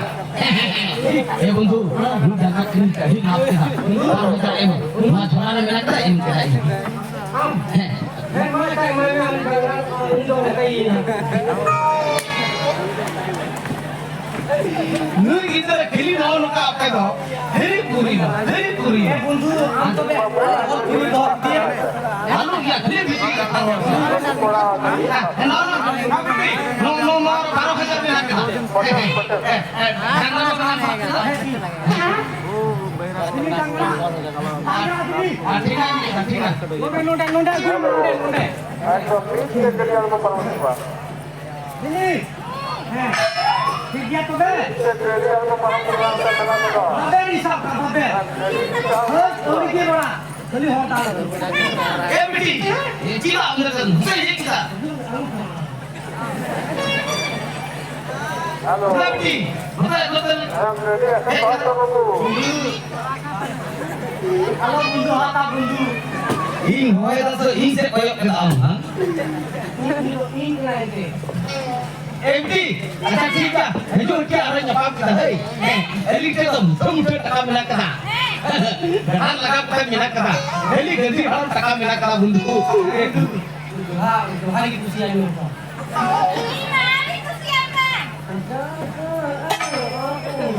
ᱮ ᱵᱚᱱᱫᱷᱩ, ᱱᱩᱭ ᱡᱟᱸᱜᱟ ᱠᱤᱨᱤᱧ ᱠᱟᱹᱦᱤ ᱞᱟᱵᱷ ᱠᱮᱫᱟ᱾ ᱵᱟᱨᱚ ᱦᱟᱡᱟᱨ ᱮᱢ᱾ ᱱᱚᱣᱟ ᱡᱷᱚᱞᱟ ᱨᱮ ᱢᱮᱱᱟᱜ ᱠᱟᱫᱟ, ᱮᱢ ᱠᱮᱫᱟ, ᱮᱢ᱾ ᱦᱮᱸ᱾ ᱱᱩᱭ ᱜᱤᱫᱽᱨᱟᱹ ᱠᱷᱟᱹᱞᱤ ᱱᱚᱜᱼᱚ ᱱᱚᱝᱠᱟ ᱟᱯᱮ ᱫᱚ ᱦᱤᱨᱤ ᱯᱩᱨᱤ ᱫᱚ, ᱦᱤᱨᱤ ᱯᱩᱨᱤ ᱫᱚ᱾ ᱮ ᱵᱚᱱᱫᱷᱩ, ᱟᱢ ᱛᱚᱵᱮ ᱚᱞ ᱯᱩᱨᱤ ᱫᱚᱦᱚ ᱠᱮᱫᱮᱭᱟ᱾ ᱟᱞᱚ ᱜᱮᱭᱟ, ᱠᱷᱟᱹᱞᱤ ᱢᱤᱫᱴᱤᱡ ᱠᱟᱛᱷᱟ ᱨᱚᱲ᱾ ᱱᱚᱜᱼᱚ ᱱᱚᱣᱟ, ᱱᱚᱜᱼᱚ ᱱᱚᱣᱟ ᱵᱟᱨᱚ ᱦᱟᱡᱟᱨ ᱢᱮᱱᱟᱜ ᱠᱟᱫᱟ᱾ ᱦᱮᱸ, ᱦᱮᱸ, ᱦᱮᱸ, ᱦᱮᱸ, ᱰᱟᱝᱨᱟ ᱵᱟᱵᱟ ᱥᱟᱵ ᱠᱟᱫᱟ᱾ ᱦᱮᱸ᱾ ᱟᱨ ᱴᱷᱤᱠ ᱜᱮᱭᱟ, ᱴᱷᱤᱠ ᱜᱮᱭᱟ᱾ ᱱᱚᱰᱮ, ᱱᱚᱰᱮ, ᱱᱚᱰᱮ, ᱱᱚᱰᱮ᱾ ᱮᱠᱫᱚᱢ ᱢᱤᱫ ᱥᱮ ᱜᱟᱹᱰᱤ ᱟᱬᱜᱚ ᱯᱟᱨᱚᱢ ᱦᱩᱭᱩᱜᱼᱟ᱾ ᱫᱤᱞᱤᱯ! ᱦᱮᱸ᱾ ᱴᱷᱤᱠ ᱜᱮᱭᱟ ᱛᱚᱵᱮ? ᱢᱤᱫ ᱥᱮ ᱜᱟᱹᱰᱤ ᱟᱬᱜᱚ ᱯᱟᱨᱚᱢ ᱦᱩᱭᱩᱜᱼᱟ, ᱚᱱᱠᱟ ᱢᱮᱱᱟᱜ ᱠᱚᱫᱚ᱾ ᱵᱟᱵᱮᱨ ᱤᱧ ᱥᱟᱵ ᱠᱟᱜ, ᱵᱟᱵᱮᱨ᱾ ᱦᱮᱸ, ᱜᱟᱹᱰᱤ ᱥᱟᱵ ᱦᱳᱭ, ᱠᱟᱜ᱾ ᱟᱹᱣᱲᱤ ᱜᱮ ᱨᱚᱲᱟ᱾ ᱠᱷᱟᱹᱞᱤ ᱦᱚᱲ ᱫᱟᱞ᱾ ᱮ ᱵᱤᱴᱤ, ᱪᱮᱫᱟᱜ ᱩᱱᱟᱹᱜ ᱮᱢ ᱤᱭᱟᱹ ᱠᱮᱫᱟ? ᱦᱮᱞᱳ᱾ ᱦᱮᱸ, ᱵᱤᱴᱤ, ᱱᱚᱛᱮ, ᱱᱚᱛᱮ᱾ ᱦᱮᱸ, ᱨᱮᱰᱤ ᱟᱪᱷᱮ, ᱵᱟᱥ ᱫᱚ ᱵᱟᱹᱵᱩ᱾ ᱟᱞᱚ ᱵᱚᱱᱫᱩ ᱦᱟᱛᱟ ᱵᱚᱱᱫᱩ᱾ ᱤᱧ ᱦᱚᱭ ᱫᱟ ᱥᱮ ᱤᱧ ᱥᱮᱫ ᱠᱚᱭᱚᱜ ᱠᱮᱫᱟ ᱟᱢ, ᱦᱮᱸ? ᱤᱧ ᱫᱚ ᱤᱧ ᱠᱟᱱᱟ ᱮᱱᱛᱮ᱾ ᱮ ᱵᱤᱴᱤ, ᱟᱪᱪᱷᱟ, ᱴᱷᱤᱠ ᱜᱮᱭᱟ᱾ ᱦᱤᱡᱩᱜ ᱦᱚᱲ ᱴᱷᱮᱱ ᱟᱨᱚ ᱧᱟᱯᱟᱢ ᱠᱮᱫᱟ, ᱦᱮᱸ᱾ ᱦᱮᱸ, ᱟᱹᱞᱤᱧ ᱴᱷᱮᱱ ᱫᱚ ᱢᱩᱴᱷᱟᱹ ᱢᱩᱴᱷᱟᱹ ᱴᱟᱠᱟ ᱢᱮᱱᱟᱜ ᱠᱟᱫᱟ᱾ ᱜᱟᱰᱟ ᱞᱟᱜᱟᱣ ᱠᱟᱛᱮ ᱢᱮᱱᱟᱜ ᱠᱟᱫᱟ᱾ ᱠᱷᱟᱹᱞᱤ ᱜᱟᱹᱰᱤ ᱦᱚᱲ ᱴᱟᱠᱟ ᱢᱮᱱᱟᱜ ᱠᱟᱫᱟ, ᱵᱚᱱᱫᱷᱩ᱾ ᱡᱚᱦᱟᱨ, ᱡᱚᱦᱟᱨ ᱜᱮ ᱠᱩᱥᱤᱭᱟᱜ ᱢᱮ᱾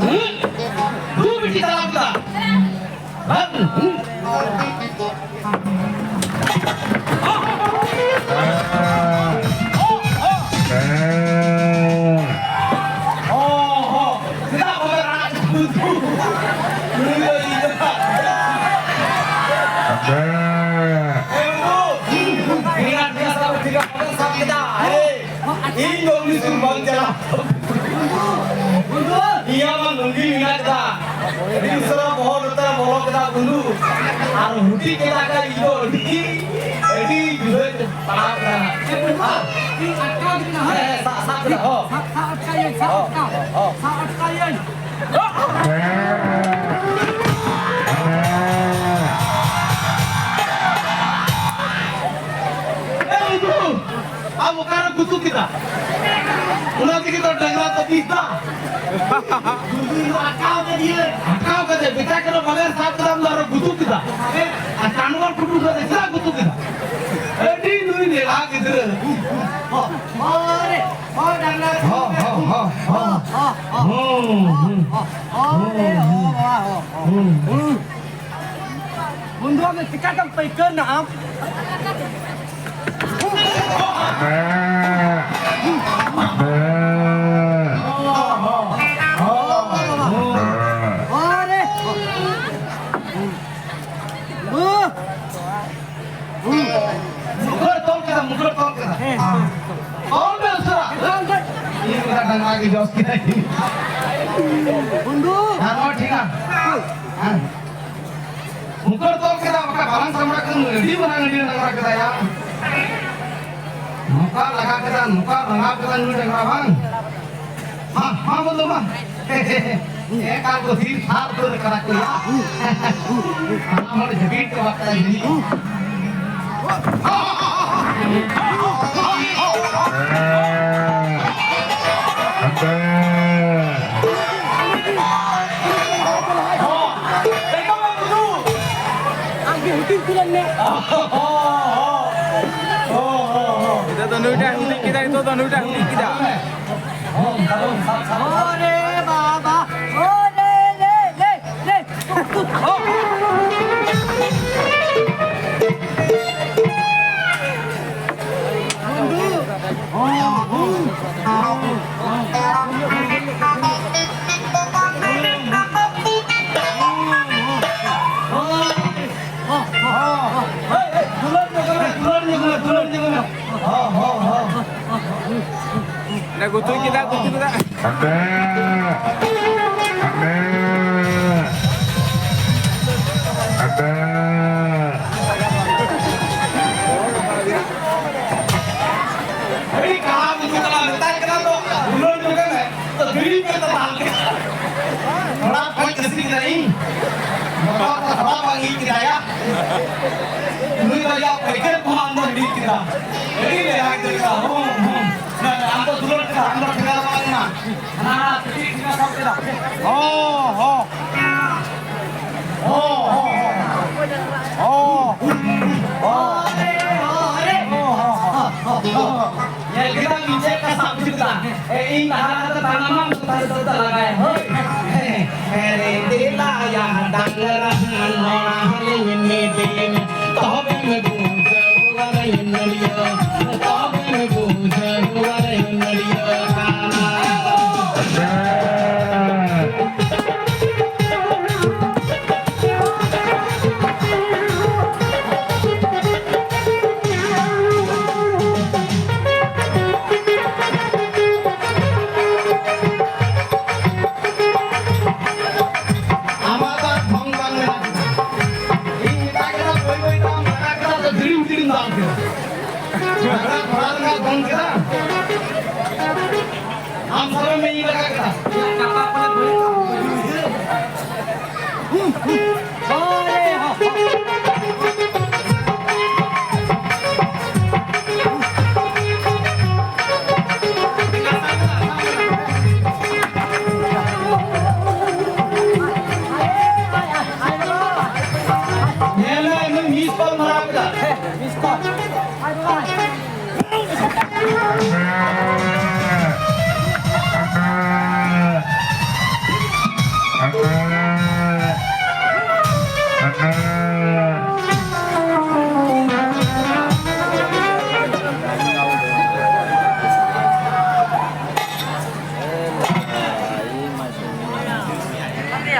ᱦᱩᱸ? ᱫᱩ ᱵᱤᱴᱤ ᱛᱟᱞᱟᱝ ᱠᱮᱫᱟ᱾ ᱦᱩᱸ? ᱦᱚᱸ, ᱦᱚᱸ᱾ ᱪᱮᱫᱟᱜ ᱵᱟᱵᱮ ᱨᱟᱜ ᱦᱚᱪᱚ? ᱥᱩᱨ ᱵᱟᱝ ᱪᱟᱞᱟᱜ᱾ ᱤᱭᱟᱹ ᱢᱟ ᱞᱩᱝᱜᱤ ᱢᱮᱱᱟᱜ ᱠᱮᱫᱟ᱾ ᱟᱹᱰᱤ ᱩᱥᱟᱹᱨᱟ ᱵᱚᱦᱚᱜ ᱱᱚᱛᱮ ᱨᱮ ᱵᱚᱞᱚ ᱠᱮᱫᱟ ᱵᱩᱞᱩ᱾ ᱟᱨ ᱦᱩᱴᱤ ᱠᱮᱫᱟ ᱠᱷᱟᱡ ᱤᱧ ᱫᱚ ᱟᱹᱰᱤ, ᱟᱹᱰᱤ ᱡᱩᱫᱟᱹ ᱯᱟᱲᱟᱣ ᱠᱟᱱᱟ᱾ ᱤᱧ ᱟᱴᱠᱟᱣ ᱠᱮᱫᱟ, ᱦᱮᱸ᱾ ᱦᱮᱸ, ᱦᱮᱸ, ᱥᱟᱵ, ᱥᱟᱵ ᱠᱮᱫᱟ, ᱦᱚᱸ᱾ ᱥᱟᱵ, ᱥᱟᱵ ᱟᱴᱠᱟᱣ ᱤᱧ, ᱥᱟᱵ ᱦᱚᱸ, ᱟᱴᱠᱟᱣ᱾ ᱦᱚᱸ, ᱦᱚᱸ᱾ ᱥᱟᱵ ᱟᱴᱠᱟᱣ ᱤᱧ᱾ ᱮ ᱵᱩᱫᱷᱩ, ᱟᱢ ᱚᱠᱟᱨᱮ ᱜᱩᱛᱩ ᱠᱮᱫᱟ? ᱚᱱᱟ ᱛᱮᱜᱮ ᱛᱚ ᱰᱟᱝᱨᱟ ᱛᱟᱹᱯᱤᱥ ᱫᱟ᱾ ᱵᱩᱫᱷᱩ ᱫᱚ ᱟᱴᱠᱟᱣ ᱠᱮᱫᱮᱭᱟᱹᱧ᱾ ᱟᱴᱠᱟᱣ ᱠᱟᱛᱮ ᱵᱮᱴᱟ ᱠᱟᱱᱟ ᱵᱟᱵᱮᱨ ᱥᱟᱵ ᱠᱮᱫᱟᱢ ᱫᱚ ᱟᱨᱚ ᱜᱩᱛᱩ ᱠᱮᱫᱟ᱾ ᱟᱨ ᱴᱟᱸᱰᱣᱟᱨ ᱠᱩᱴᱩ ᱠᱟᱛᱮ ᱪᱮᱫᱟᱜ ᱜᱩᱛᱩ ᱠᱮᱫᱟ? ᱟᱹᱰᱤ ᱱᱩᱭ ᱞᱮᱞᱦᱟ ᱜᱤᱫᱽᱨᱟᱹ᱾ ᱦᱚ, ᱦᱚ ᱨᱮ, ᱦᱚ ᱰᱟᱝᱨᱟ᱾ ᱦᱚ, ᱦᱚ, ᱦᱚ, ᱦᱚ᱾ ᱦᱚ, ᱦᱚ, ᱦᱚ᱾ ᱦᱩᱸ, ᱦᱩᱸ᱾ ᱦᱚ, ᱦᱚ ᱨᱮ, ᱦᱩᱸ, ᱦᱚ, ᱦᱩᱸ᱾ ᱦᱚ, ᱦᱚ᱾ ᱦᱩᱸ᱾ ᱵᱚᱱᱫᱷᱩ, ᱟᱢ ᱫᱚ ᱪᱤᱠᱟᱹ ᱛᱮᱢ ᱯᱟᱹᱭᱠᱟᱹᱨ ᱱᱟ ᱟᱢ? ᱦᱚ, ᱦᱚ, ᱦᱚ᱾ ᱦᱚ ᱨᱮ᱾ ᱦᱚ᱾ ᱢᱩᱜᱟᱹᱨ ᱛᱚᱞ ᱠᱮᱫᱟ, ᱢᱩᱜᱟᱹᱨ ᱛᱚᱞ ᱠᱮᱫᱟ᱾ ᱦᱮᱸ᱾ ᱛᱚᱞ ᱢᱮ ᱩᱥᱟᱹᱨᱟ᱾ ᱤᱧ ᱢᱮᱱᱟ ᱰᱟᱝᱨᱟ ᱜᱮ ᱡᱚᱥ ᱠᱮᱫᱟᱭ᱾ ᱵᱚᱱᱫᱷᱩ᱾ ᱦᱮᱸ, ᱱᱚᱣᱟ ᱴᱷᱤᱠᱟ᱾ ᱦᱮᱸ᱾ ᱢᱩᱜᱟᱹᱨ ᱛᱚᱞ ᱠᱮᱫᱟ, ᱵᱟᱠᱷᱟᱡ ᱵᱟᱞᱟᱝ ᱥᱟᱢᱲᱟ ᱠᱮᱫᱟ, ᱟᱹᱰᱤ ᱢᱟᱨᱟᱝ ᱟᱹᱰᱤ ᱰᱟᱝᱨᱟ ᱠᱮᱫᱟᱭᱟ᱾ ᱱᱚᱝᱠᱟ ᱞᱟᱜᱟ ᱠᱮᱫᱟ, ᱱᱚᱝᱠᱟ ᱨᱟᱸᱜᱟᱣ ᱠᱮᱫᱟ ᱱᱩᱭ ᱰᱟᱝᱨᱟ ᱵᱟᱝ? ᱢᱟ, ᱢᱟ ᱵᱚᱱᱫᱷᱩ ᱢᱟ᱾ ᱮᱠᱟᱞ ᱠᱚ ᱛᱷᱤᱨ ᱛᱷᱟᱨ ᱩᱛᱟᱹᱨ ᱟᱠᱟᱱᱟ ᱠᱚ ᱭᱟ᱾ ᱥᱟᱱᱟᱢ ᱦᱚᱲ ᱡᱷᱟᱹᱯᱤᱫ ᱪᱟᱵᱟ ᱠᱮᱫᱟ ᱡᱟᱹᱱᱤᱡ᱾ ᱟᱢᱜᱮ ᱦᱩᱰᱤᱧ ᱠᱩᱞᱟᱹᱧ ᱢᱮ᱾ ᱱᱤᱛᱚᱜ ᱫᱚ ᱱᱩᱭᱴᱟᱜ ᱦᱩᱰᱤᱧ ᱠᱮᱫᱟ, ᱱᱤᱛᱚᱜ ᱫᱚ ᱱᱩᱭᱴᱟᱜ ᱦᱩᱰᱤᱧ ᱠᱮᱫᱟ᱾ ᱳᱨᱮ ᱵᱟᱵᱟ, ᱳᱨᱮ ᱨᱮ, ᱨᱮ, ᱨᱮ᱾ ᱫᱩᱞᱟᱹᱲ ᱧᱚᱜ ᱢᱮ, ᱫᱩᱞᱟᱹᱲ ᱧᱚᱜ ᱢᱮ, ᱫᱩᱞᱟᱹᱲ ᱧᱚᱜ ᱢᱮ᱾ ᱦᱚᱸ, ᱦᱚᱸ, ᱦᱚᱸ᱾ ᱚᱸᱰᱮ ᱜᱩᱛᱩ ᱠᱮᱫᱟ, ᱜᱩᱛᱩ ᱠᱮᱫᱟ᱾ ᱦᱟᱸᱰᱮ, ᱦᱟᱸᱰᱮ, ᱦᱟᱸᱰᱮ᱾ ᱟᱹᱰᱤ ᱠᱟᱲᱟ ᱵᱩᱡᱩᱜ ᱠᱟᱱᱟ, ᱢᱮᱛᱟᱭ ᱠᱟᱱᱟ ᱛᱚ, ᱫᱩᱞᱟᱹᱲ ᱧᱚᱜ ᱢᱮ᱾ ᱛᱚ, ᱫᱮᱨᱤ ᱯᱮ ᱛᱚ ᱛᱟᱦᱞᱮ᱾ ᱛᱷᱚᱲᱟ ᱠᱷᱚᱡ ᱡᱟᱹᱥᱛᱤ ᱠᱮᱫᱟ ᱤᱧ᱾ ᱵᱟᱵᱟ ᱛᱚ ᱛᱷᱚᱲᱟ ᱵᱟᱝ ᱤᱧ ᱠᱮᱫᱟᱭᱟ᱾ ᱱᱩᱭ ᱫᱚ ᱭᱟ ᱯᱟᱹᱭᱠᱟᱹᱨ ᱠᱚᱦᱚᱸ ᱟᱢ ᱫᱚ ᱦᱤᱲᱤᱧ ᱠᱮᱫᱟ᱾ ᱟᱹᱰᱤ ᱞᱮ ᱦᱟᱭ ᱫᱟᱲᱮ ᱠᱮᱫᱟ᱾ ᱦᱩᱸ, ᱦᱩᱸ᱾ ᱟᱢ ᱫᱚ ᱫᱩᱞᱟᱹᱲ ᱠᱮᱫᱟ, ᱟᱢ ᱫᱚ ᱴᱷᱮᱸᱜᱟ ᱫᱚ ᱵᱟᱝ ᱠᱟᱱᱟ᱾ ᱦᱟᱱᱟ ᱦᱟᱱᱟ ᱛᱤᱛᱤ ᱴᱷᱮᱸᱜᱟ ᱥᱟᱵ ᱠᱮᱫᱟ᱾ ᱦᱚᱸ, ᱦᱚᱸ᱾ ᱦᱚᱸ, ᱦᱚᱸ, ᱦᱚᱸ᱾ ᱦᱚᱸ᱾ ᱦᱚᱸ᱾ ᱧᱮᱞ ᱠᱮᱫᱟᱢ ᱤᱧ ᱪᱮᱫ ᱞᱮᱠᱟ ᱥᱟᱵ ᱦᱚᱪᱚ ᱠᱮᱫᱟ? ᱮ, ᱤᱧ ᱞᱟᱦᱟ ᱞᱟᱦᱟ ᱛᱮ ᱛᱟᱲᱟᱢᱟᱢ, ᱛᱟᱭᱚᱢ ᱛᱮ ᱞᱟᱜᱟᱭᱟ᱾ ᱦᱳᱭ᱾ ᱦᱮᱸ, ᱦᱮᱸ ᱨᱮ, ᱫᱮᱞᱟᱭᱟ ᱰᱟᱝᱨᱟ ᱱᱚᱲᱟ ᱞᱤᱧ ᱤᱫᱤᱭᱮᱢ, ᱛᱚᱵᱮᱢ ᱵᱩᱡᱷᱟᱹᱣᱟ ᱨᱮ ᱱᱟᱹᱲᱤᱭᱟᱹ, ᱛᱚᱵᱮᱢ ᱵᱩᱡᱷᱟᱹᱣᱟ ᱨᱮ ᱱᱟᱹᱲᱤᱭᱟᱹ ᱠᱟᱱᱟ᱾ ᱟᱢᱟᱜ ᱫᱚ ᱰᱷᱚᱝ ᱵᱟᱝ ᱢᱮᱱᱟᱜ ᱠᱟᱫᱟ᱾ ᱤᱧ ᱢᱮᱛᱟᱜ ᱠᱟᱱᱟ, ᱵᱟᱹᱭ ᱵᱟᱹᱭ ᱛᱮ ᱟᱢ ᱞᱟᱜᱟ ᱠᱮᱫᱟ, ᱟᱫᱚ ᱫᱤᱲᱤᱢ ᱫᱤᱲᱤᱢ ᱫᱟᱞ ᱠᱮᱫᱟ᱾ ᱞᱟᱜᱟ ᱛᱷᱚᱲᱟ ᱞᱮᱠᱟ ᱰᱷᱚᱝ ᱠᱮᱫᱟ᱾ ᱟᱢ ᱥᱟᱵᱮ ᱢᱮ, ᱤᱧ ᱞᱟᱜᱟ ᱠᱮᱫᱟ᱾ ᱧᱮᱞ ᱢᱮ, ᱱᱩᱭ miss call ᱢᱟᱨᱟᱣ ᱠᱮᱫᱟ᱾